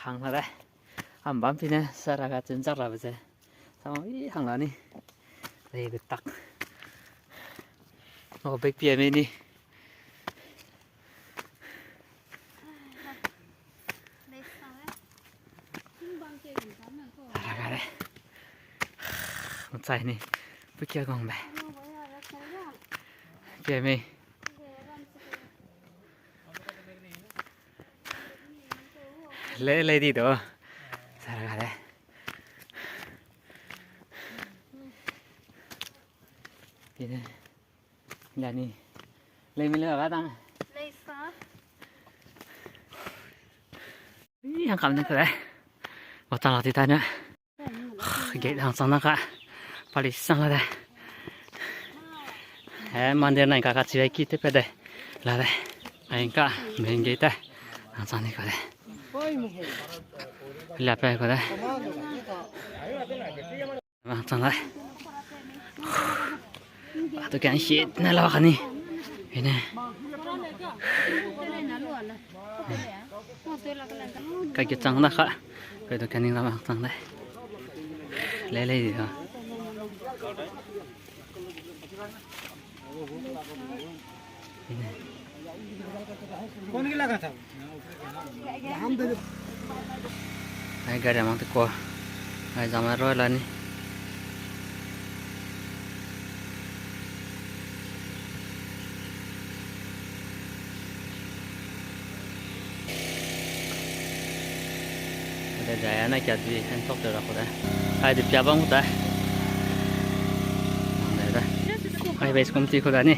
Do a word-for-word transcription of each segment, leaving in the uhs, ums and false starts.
Hang la de. Am bam pi ne, sara ga chun chak rabe ze. Sama i hang la ni. Lei gu tak. O, bek pia me ni. Ara ga de. Machai ni. Pu kia gong be. Pia me. Le, le di do. Sara ga de. Pia de. Lani. Lei mi le ga dang. Lei sa. Ih, hang kam ne kere. Wa chang la ti ta ne. Gate hang chang na ka. Pali sang la de. Eh, mandir nai ka ka chibai ki te pe de. La de. Ai ka main gate te. Hang chang ni ka de. La pe ka de. Wangchang dai. Atu kan hit ne la kani. Ine. Ka ke chang da ka. Ka tu kan ning la wangchang dai. Le le di ha. Ai gari mang te ko. Ai jam roi la ni. Ade jaya na kia di hen tok te ra ko de. Ai di pia bang ko de. Ai base committee ko da ni.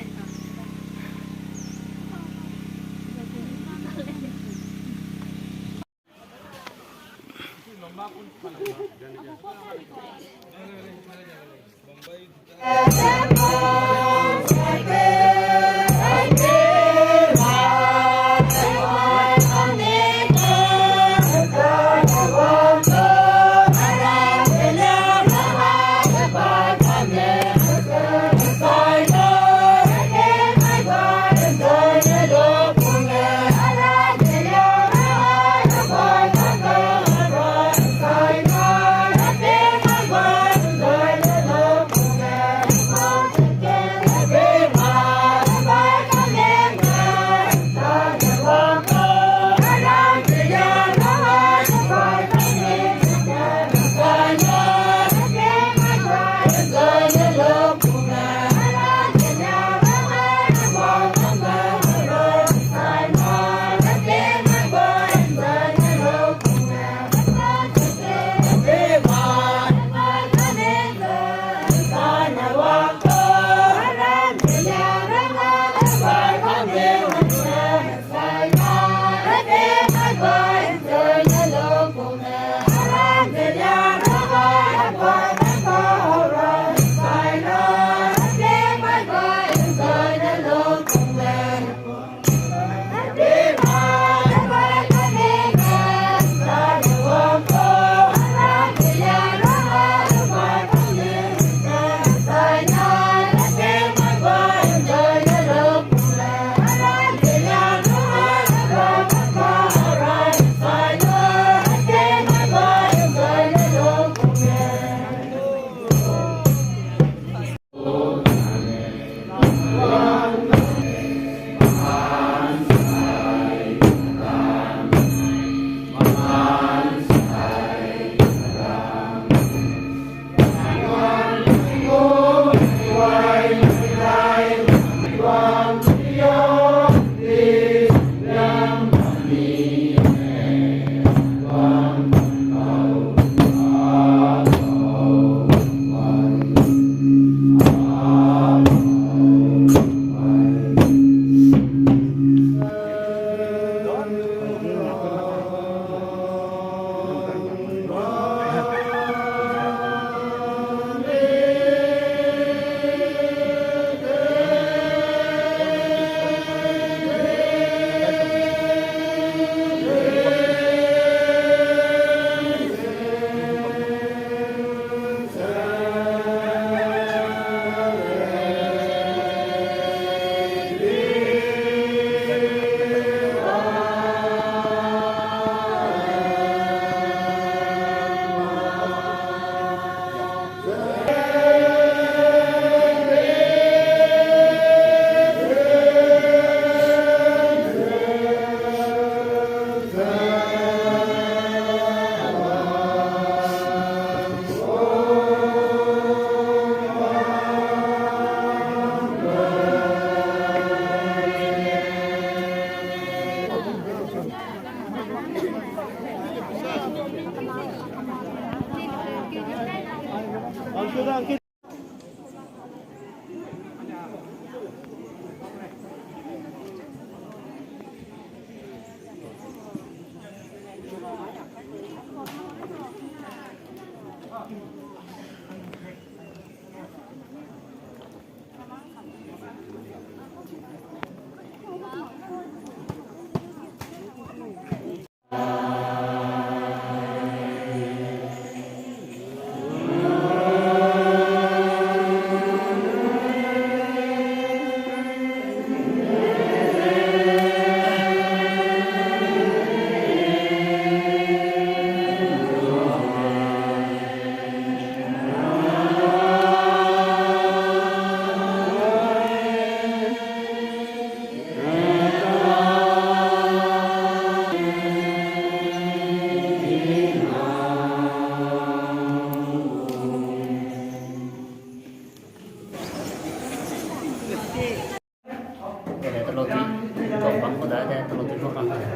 Ele talo tui, tok bam ku da, ele talo tui tok bam ku da.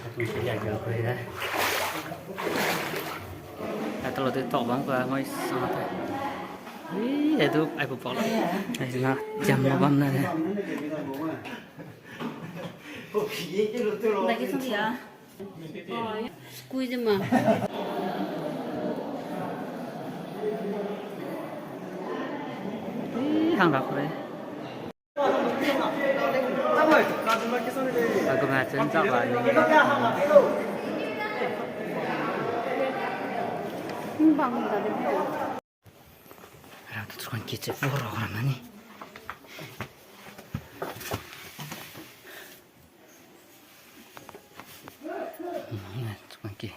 Atu si ja ja ku da. Ele talo tui tok bam ku da, ngoi sang ta. Ih, ele tu, ai pu pau la. Ai na, jam ma bam na de. Dai ke sang dia. Squeeze ma. Ih, hang rak re. Aku ma chen chak la ni. Bang da de. Ra tu chukan ki che fu ro ra na ni. Chukan ki.